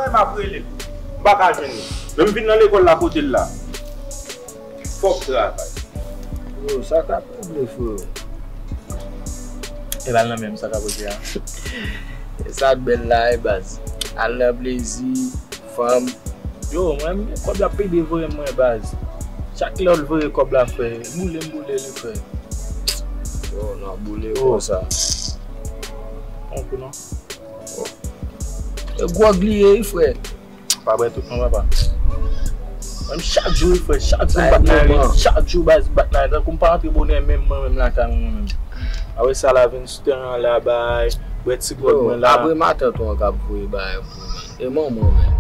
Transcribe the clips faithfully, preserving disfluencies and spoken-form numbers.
M ap rele l. M pa ka jwenn li. Men m vin nan lekòl la kote l la. Fòk travay. Yo, sa k ap regle, freo? E pa l nan menm sa k ap regle a. E sa k bèl la, e baz. Al nan plezi, fanm. Yo, mwen, men kòb y ap pede voye mwen, baz. Chak lè l voye kòb la, frè, boule m boule li, frè. Yo, nan boule konsa. On kou non. E gwòg li ye, wi, frè. Pa bwè tout non, papa. Menm chak jou, wi, frè, chak jou m bat nan ri, chak jou baz bat nan ri, tankou m pa antre bonè menm, mwen menm lakay mwen menm. Apre sa, la vin sou tèren an la, bay, bwè ti gwòg mwen la. Apre matant ou an k ap voye bagay pou mwen. E manman w menm.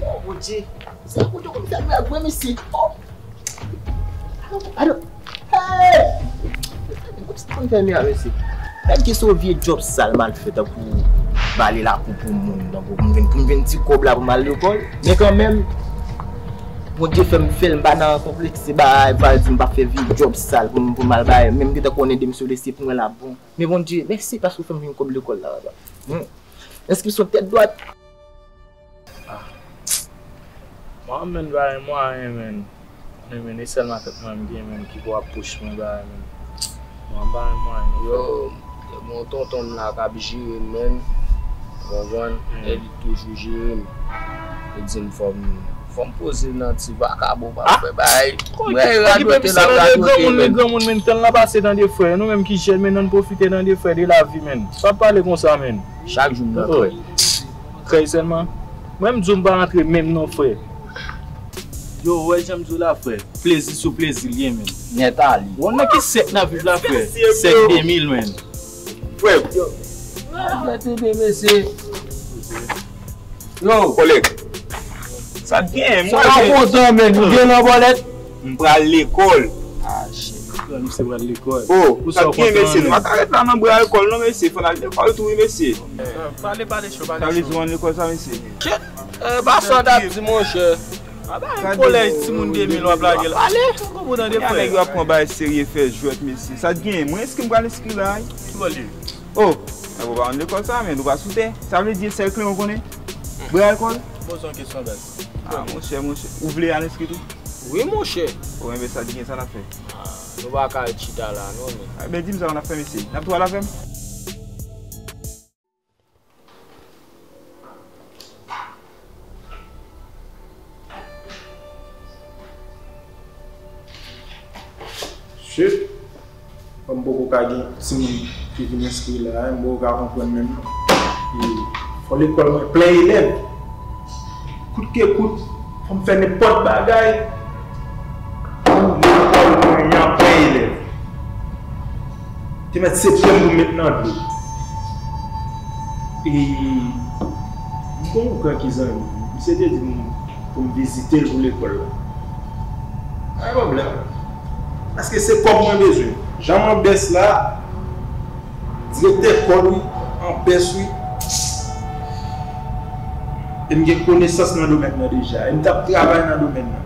Oh, Bondye, sa Bondye konn fè mwen ak mwen, mesye. Oh! Alo, alo. Hey! Mwen se konn fè mira, mesye. Gad ki se yon vye djòb sal m al fè tankou bale lakou pou moun, tankou pou m vin, pou m vin ti kòb la pou m al lekòl. Men kanmenm, Bondye fè m fè l, m pa nan konplekse bagay, pa di m pa fè vye djòb sal pou m, pou m al bay. Men m gentan konnen demisyon de se pou mwen la bon. Men Bondye, mèsi paske w fè m jwenn kòb lekòl la, papa. Hmm. Enskripsyon tèt dwat. Ah. Mwen menm pa gen mwayen, menm. Konnen, menm, e sèl matant mwen m gen, menm, ki pou ap pous mwen, bagay, menm. Mwen pa gen mwayen, non, frè. Yo, gen yon tonton m la k ap jere m, menm. Ou konprann? Li toujou jere m. Li di m fò m, fò m poze nan ti vakabon, pa fè bagay. Mwen radote l ap radote, menm. Granmoun, men granmoun, menm, tan l nan pase, tande, frè. Nou menm ki jèn, menm, ann pwofite, tande, frè, de lavi, menm. Pa pale konsa, menm. Chak jou m nan krèy. Krèy sèlman. Mwen, m di w m pa rantre menm non, frè. Yo, ou wè jan m di w la, frè. Plezi sou plezi l ye, menm. Nèt ale. Ou konn nan ki sèk n ap viv la, frè? Sèk de mil, menn. Frè. Yo. Gade de mesye. Yo. Kòlèg. Sa t gen, mwen. Sa kontan, menn. Ou gen nan bòlèt? M pral lekòl. Ah, shit. Frè, misye pral lekòl. Oh, sa t gen, mesye, nou pa ka ret la nan bra lekòl, non, mesye. Fò n al lekòl tou, wi, mesye. Pale, pale cho, pale cho. Sa vle di w ann lekòl sa, mesye? Shit. Eh, pa sa w t ap di, monchè. A ba yon kolèj timoun de mil w ap lage la. Pale. Ou konprann de frè. Nèg yo ap pran bagay serye, fè jwèt, mesye. Sa t gen, mwen, èske m pral enskri la, wi? Ki bò l ye? Oh, nèg ou pa konn lekòl sa, men nou pa sou tè. Sa vle di sèl Kleyon konnen? Bra lekòl? Poze yon kesyon, baz. Ah, monchè, monchè. Ou vle al enskri tou? Wi, monchè. Bon, enben, sa t gen, sa n ap fè? Ah, nou pa ka ret chita la, non, men. Ah, ben, di m sa w n ap fè, mesye. N ap tou al avè m? Shit. Bon, m poko ka gen timoun ki vin enskri la, m poko ka konprann menm non. E fò lekòl mwen plen elèv. Kout ke kout, fò m fè nenpòt bagay pou lekòl mwen an plen elèv. Te mèt septanm pou m met nan dlo. E m gon ougan ki zanmi m. Misye te di m pou m vizite l pou lekòl la. Pa gen pwoblèm. Paske se kòb mwen bezwen. Jan mwen bès la, direktè kòl wi, an bès wi. E m gen konesans nan domèn nan deja. E m t ap travay nan domèn nan.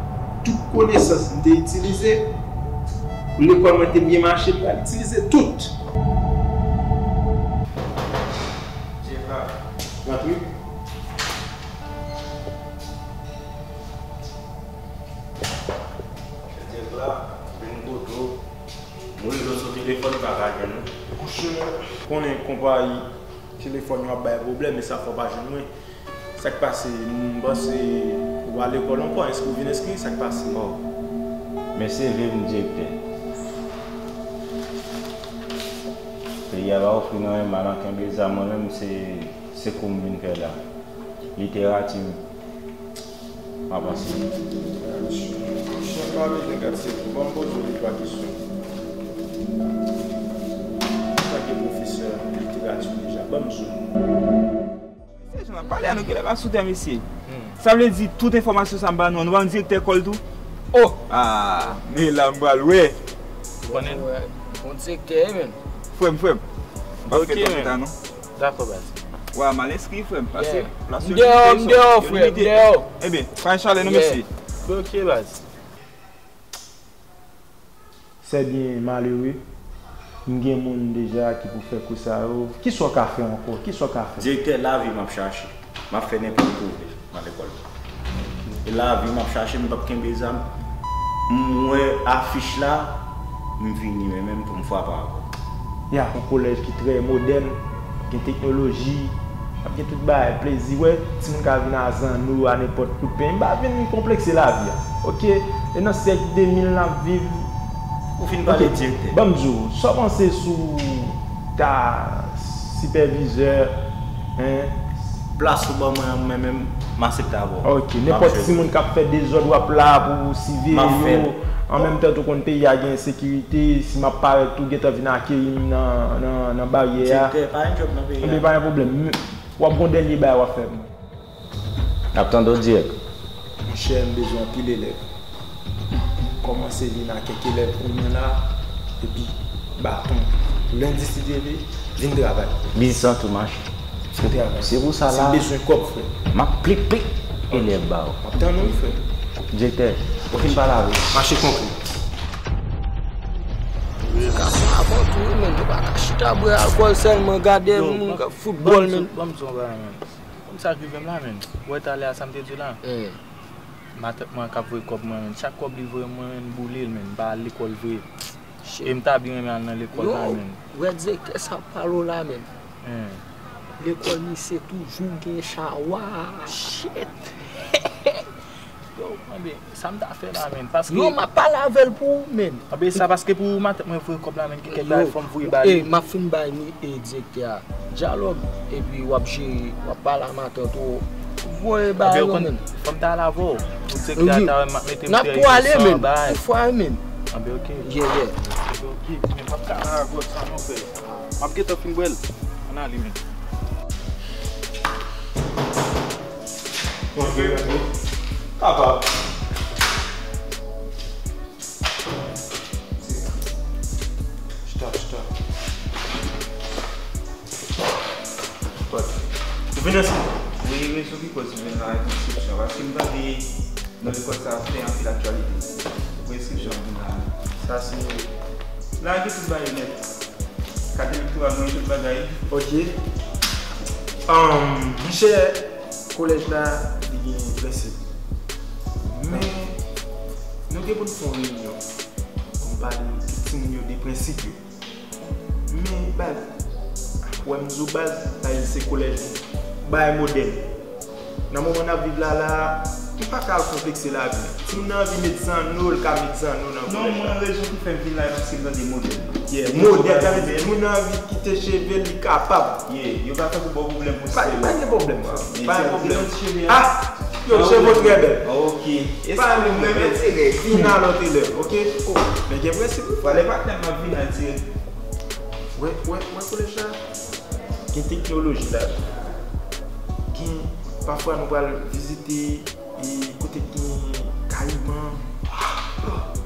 Tout konesans m te itilize pou lekòl mwen te byen mache, m pral itilize tout. Rantre. Direktè la, vin kote w. Nou rele w sou telefòn, nou pa ka jwenn ou. Monchè, konnen konpayi telefòn yo ap bay pwoblèm, e sa fè w pa jwenn mwen. Sa k pase? M panse ou pa lekòl ankò. Èske ou vin enskri? Sa k pase? Oh. Mèsi, vle m direktè. Peyi a pa ofri nou anyen mal an kenbe zam, mwen menm se, se kou m vin fè la. Literati m ap anseye. Monchè, m pa bezwen gad se kou. Ban m poze w de twa kesyon. Antanke pwofesè literati deja, ban m sou. Se jan n ap pale a nou genlè pa sou tè, mesye. Hmm. Sa vle di tout enfòmasyon sa m ba nou an, nou pa yon direktè kòl tou? Oh! Ah, men la m pral wè. Ou konnen? Wè, bon direktè, wi, men. Frè m, frè m. M p ap fè tòt eta non. Dakò, baz. Wa, m al enskri, frè m, paske plas yo limite, frè, yo limite. Ebyen, pa gen chalè non, mesye. Ok, baz. Sè byen malere, m gen moun deja ki pou fè kou sa yo. Kisa w ka fè ankò? Kisa w ka fè? Direktè, lavi m ap chache. M ap fè nenpòt koze nan lekòl. E lavi m ap chache, m p ap kenbe zam. M wè afich la, m vini men menm pou m frape avè w. Ya, yon kolèj ki trè modèn, gen teknoloji, ap gen tout bagay, plezi. Wè, timoun ka vin a zanno, a nenpòt kout pen. M pa vin konplekse lavi a. Oke, e nan syèk de mil n ap viv. Ou fin pale, oke, direktè. Ban m di w, sa w panse sou ta sipèvizè, en? Plas ou ban mwen an, mwen menm, m aksepte avè w. Ok, nenpòt timoun k ap fè dezòd, w ap la pou w siveye yo. An menm tan tou, konn peyi a gen ensekirite, si m ap parèt tou, gentan vin akeyi m nan, nan, nan baryè a. Direktè, pa gen djòb nan peyi a. Ebyen, pa gen pwoblèm. W ap gon dènye bagay w ap fè pou mwen. N ap tande w dirèk. Monchè, m bezwen anpil elèv. Kòmanse vin a kèk elèv kounye a la, epi baton. Lendi, si Dye vle, vin travay. Biznis lan tou mache. Vin travay. Se pou sa la. Si m bezwen kòb, frè. M ap plik plik elèv ba w. M ap tann ou, frè. Direktè, ou fin pale avè l. Mache konkre. Gason avan tou, wi, men nou pa ka chita bwè alkòl sèlman, gade moun k ap foutbòl, men. Ban m di w yon bagay, men. Kòm sa k rive m la, menn. Ou wè talè a sa m te di w la? Matant mwen k ap voye kòb mwen, menn. Chak kòb li voye mwen, menn, m boule l, menn. M pa al lekòl vre. E m ta byen renmen al nan lekòl la, menn. Ou wè direktè sa ap pale w la, menn. Lekòl misye toujou gen chawa. Shit. Yo, anben, sa m ta fè la, menn, paske. Yo, m ap pale avè l pou ou, menn. Anben, sa paske pou matant mwen voye kòb la, menn, gen kèk bagay fò m voye ba li. E, m ap fin bay ni, e, direktè a dyalòg, epi w ap jere, w ap pale a matant ou, voye ba yo, menn. Fò m ta al avè w. Pou direktè a ta wè m ap mete m dèyè. N ap tou ale, menn. Yon fwa, menn. Anben, ok. Yeah, yeah. Anben, ok. Men m p ap ka la avè w sa non, frè. M ap gentan fin bwè l. Ann ale, menn. Kapab. Chita, chita. Ou vin ansanm? Wi, rezon ki koz m vin la, e pou enskripsyon. Paske m tande nan lekòl sa ap fè anpil aktyalite. Pou enskripsyon m vin la. Sa se, la gen tout bagay nèt. Kat elektoral mwen, tout bagay. Ok. Ahn, monchè, kolèj la, li gen prensip. Men, nou gen pou n fè yon reyinyon pou n pale tout timoun yo de prensip yo. Men, baz, wè m di w, baz, sa se kolèj bagay modèn. Nan moman n ap viv la la, nou pa ka al konplekse lavi. Timoun nan anvi met zanno, l ka met zanno nan kolèj la. Non, mwen, rezon ki fè m vin la, e paske m tande modèl. Yeah, modèl, sa vle di timoun nan anvi kite cheve l, li kapab. Yeah, yo pa tankou ba w pwoblèm pou style. Pa gen pwoblèm, pa gen pwoblèm. Ah, yo, cheve w trè bèl. Ok. Pa gen pwoblèm, vin a lòt elèv, ok? Men gen prensip wi. Pale patnè m, m ap vin al dirèk. Wè, wè, wè kolèj la. Gen teknoloji la. Gen, pafwa nou pral vizite e kote k gen kayiman.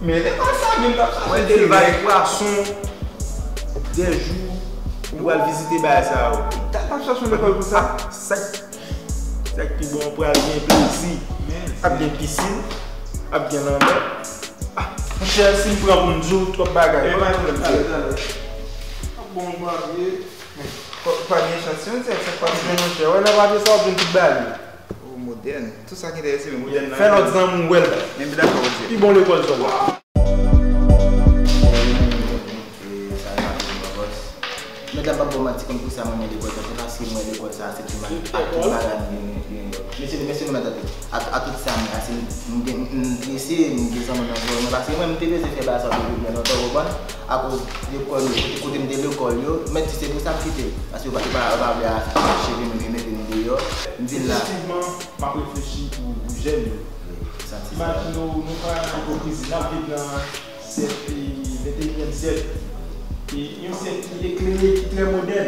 Men lekòl sa menm t ap chache. Wè, elvaj pwason, dèjou, nou pral vizite bagay sa yo. T ap chache yon lekòl pou sa. Sa, sa k pi bon, pral gen plezi. Ap gen pisin, ap gen lanmè. Ah, monchè, si m pran pou m di w twòp bagay. E pa gen pwoblèm, talè, talè. Ap bon, bon, ye. Pa gen echantiyon, se sa k pase, monchè. Wè, nan papye sa, w ap jwenn tout bagay. Oh, modèn. Tout sa ki enterese m, modèn nan. Fè lòt zanmi w wè l. Men m dakò, wi. Pi bon lekòl sa w wè. Medam, m ap ba w manti, konn pou sa mwen renmen lekòl sa, se paske mwen lekòl sa, se pi mal ak tout bagay m gen, gen, gen. Mesye, mesye, nou mèt tande. A, a tout sa m ye a, se m, m gen, m, m blese, m gen zanmi nan zòn mwen, paske mwen, m te bezwen fè bagay sa depi byen lontan, ou konprann? Akoz lekòl yo, kote, kote m te lekòl yo, mèt di se pou sa m kite, paske yo pa, yo pa, yo pa vle achte cheve m e mete m deyò. M vin la. Efektivman, m ap reflechi pou, pou jèn yo. Wi, sa se sa. Imajine w, nou pa nan ipokrizi, n ap viv nan syèk, e, venteyinyèm syèk. E, yon syèk ki eklere, ki trè modèn.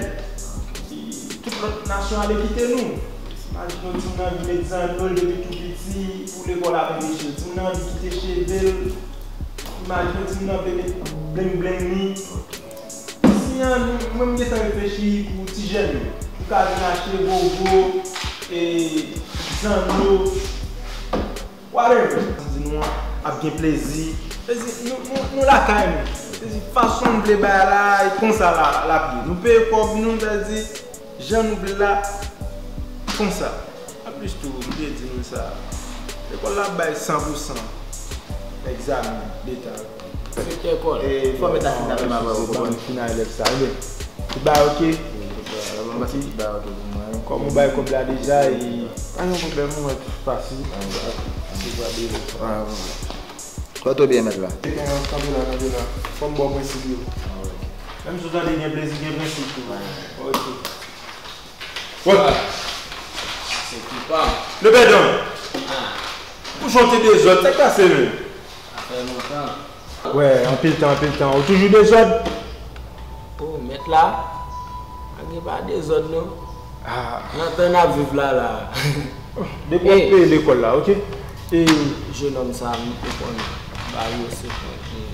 E, tout lòt nasyon ale kite nou. Imajine w, timoun nan anvi met zanno l depi tou piti pou lekòl ap anpeche l. Timoun nan anvi kite cheve l. Imajine timoun nan vle met bling bling li. Si an, mwen m gentan reflechi pou ti jèn yo. Ou ka vin achte gogo, e, zanno, whatever. Di nou an, ap gen plezi. Plezi, nou, nou, nou lakay nou. Plezi, fason nou vle bagay la, e konsa la, l ap ye. Nou peye kòb nou, sa vle di, jan nou vle la, konsa. Jis tou, m te di nou sa. Lekòl la ap bay san pou san egzamen leta. Enspektè Kòl, e, fò mèt la fin avè m avan, ou konprann? Ban m fin a elèv sa, ebyen, tout bagay oke? Wi, tout bagay. Alò, m pase tout bagay oke pou mwen. Kòm ou bay kòb la deja, e, pa gen pwoblèm, ou wè, tout fasil. Kòman w ye, mèt la? Kanpe la, kanpe la. Fò m ba w prensip yo. Menm si w tande gen plezi, gen prensip tou. Oke. Wè. Se ki pa m. Lepèdan. Ah. Bouch ou te dezòd, sa k pase menm? Sa fè lontan. Wè, anpil tan, anpil tan. Ou toujou dezòd? Oh, mèt la. Pa gen pa dezòd, non. Ah. Nan tan n ap viv la, la. Depi w ap peye lekòl la, oke? E jenòm sa, m te konn ba yo senkant mil.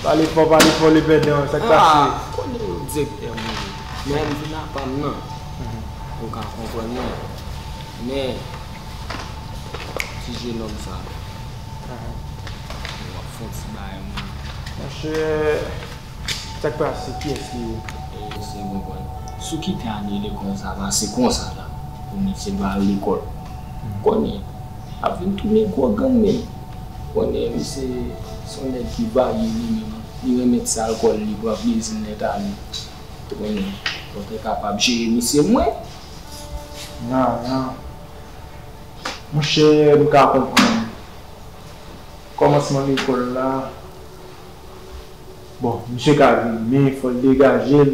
Pale fò, pale fò, Lepèdan, sa k pase? Ah, konnen direktè mwen ye. Men m vin apa m nan. Mhm. Ou ka konprann mwen. Men, ti jenòm sa, mhm, w ap fè yon ti bagay, mwen. Monchè, sa k pase? Kiyès li ye? E, se konprann. Si w kite ane lekòl sa pase konsa la, pou misye pa al lekòl. Mhm. Konnen, ap vin tounen gwo gang menm. Konnen misye se yon nèg ki varye li menm. Li renmen ti alkòl, li pran plezi l nèt ale. Konnen, ou te kapab jere misye mwen. Non, non. Monchè, m ka konprann. Kòmansman lekòl la, bon, misye ka vin, men fò l degaje l.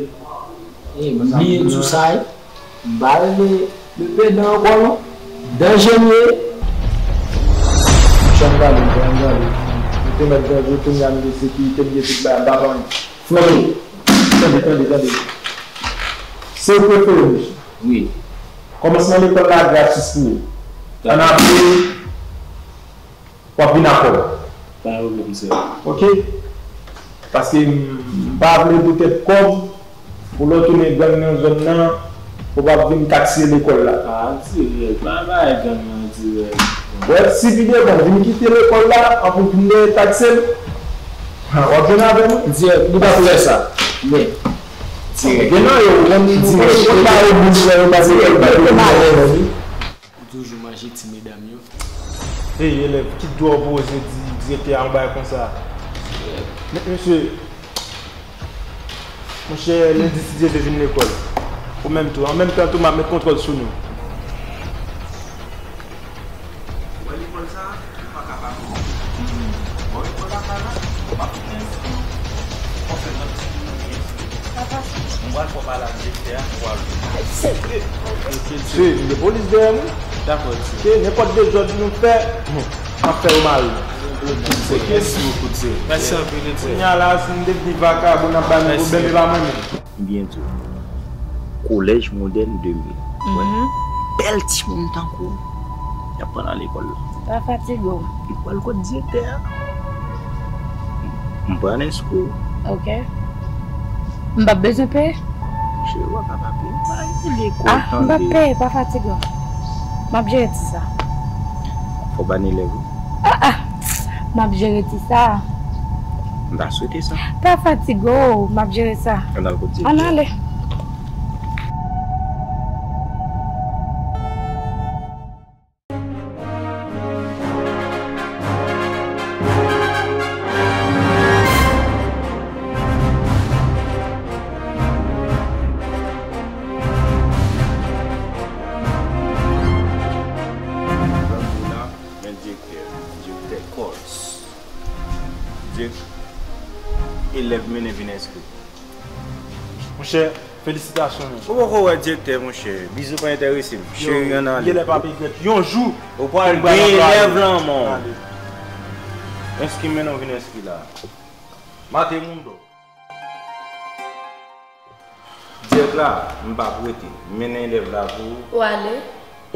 E, m bliye di w sa, wi. M pa rele Lepèdan ankò, non. Danje m ye. Monchè, ann ale, ann ale. Nou te mèt danje, kounye a nou gen sekirite, nou gen tout bagay, m pa pran anyen. Frè m, tande, tande, tande. Se ou prefere, mesye? Wi. Kòmansman lekòl la gratis pou ou. Ann ale. W ap vin a kòb. Pa gen pwoblèm, sè. Oke? Paske m, m pa vle poutèt kòb, pou lè w tounen gang nan zòn nan, ou p ap vin taksiye lekòl la. A, dirèk. Pa bay gang nan dirèk. Wè, si pi devan, vin kite lekòl la, ann pou vin dèyè taksiye l. Ha, w ap jwenn avè m. Dirèk, li p ap fè sa. Men, dirèk. Gen nan yo, ou konn, ou konn, ou konn ba yo boul, wè, yo ba yo, yo ba yo. Ou toujou manje ti medam yo. Hey, elèv, ki dwa w pou oze di direktè a yon bagay konsa? Men, mesye, monchè, lendi si Dye vle vin lekòl. Ou menm tou. An menm tan tou, m ap met kontwòl sou nou. Ou wè lekòl sa a? Ou pa ka pa vini. Bon, lekòl la pa la. M ap tou enskri w. Fò w fè lòt ti moun ki enskri. Mwen pral fè w pale ak direktè a, ou pral wè. Se, m gen polis dèyè m wi. Dakò, ti. Ke nenpòt dezòd nou fè, m ap fè yo mare. Mèsi anpil, ti. Kounye a la, si n devni vakabon, n ap ba nou pwoblèm, e pa mwen menm. M byen di w. Kolèj Modèn de mil. Wè. Mhm. Bèl timoun tankou w, y ap pran nan lekòl la. Pa fatige w. Ou pral kot direktè a. M pral enskri w. Ok. M p ap bezwen peye? Cheri, w ap pa peye. M pa rele lekòl, tande. Ah, m p ap peye, pa fatige w. M ap jere ti sa. Fò w ban elèv ou. Ah, ah. M ap jere ti sa. M ta swete sa. Pa fatige w, m ap jere sa. Ann al kot direktè. Ann ale. Direktè, direktè Coles. Dirèk, elèv mennen vin enskri. Monchè, felisitasyon, men. Ou poko wè direktè, monchè. Bizou pa enterese m. Cheri, ann ale. Genlè p ap regrèt yon jou. Ou pral gen elèv lan men w. Enskri, mennen w vin enskri la. Mate moun do. Dirèk la, m p ap rete. Mennen elèv la pou ou. Ou ale.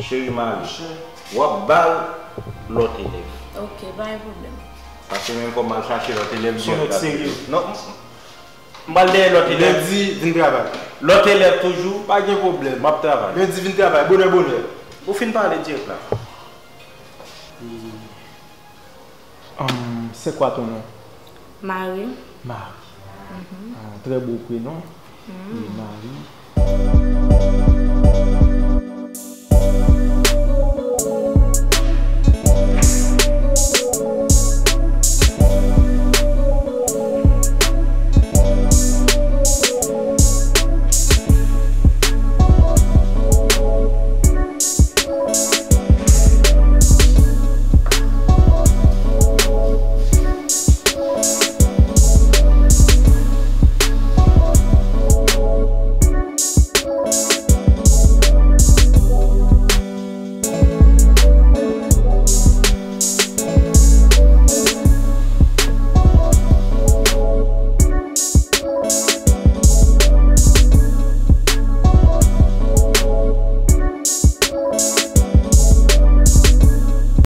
Cheri, m ale. W ap ba l lòt elèv. Ok, pa gen pwoblèm. Paske menm fò m al chache lòt elèv dirèk la. Non, m, m pral dèyè lòt elèv. Lendi, vin travay. Lòt elèv toujou. Pa gen pwoblèm, m ap travay. Lendi, vin travay, bonè, bonè. Ou fin pale dirèk la. Hum, c'est quoi ton nom? Marie. Marie. Mhm. Ah, très beau prénom. Mhm. Oui, Marie.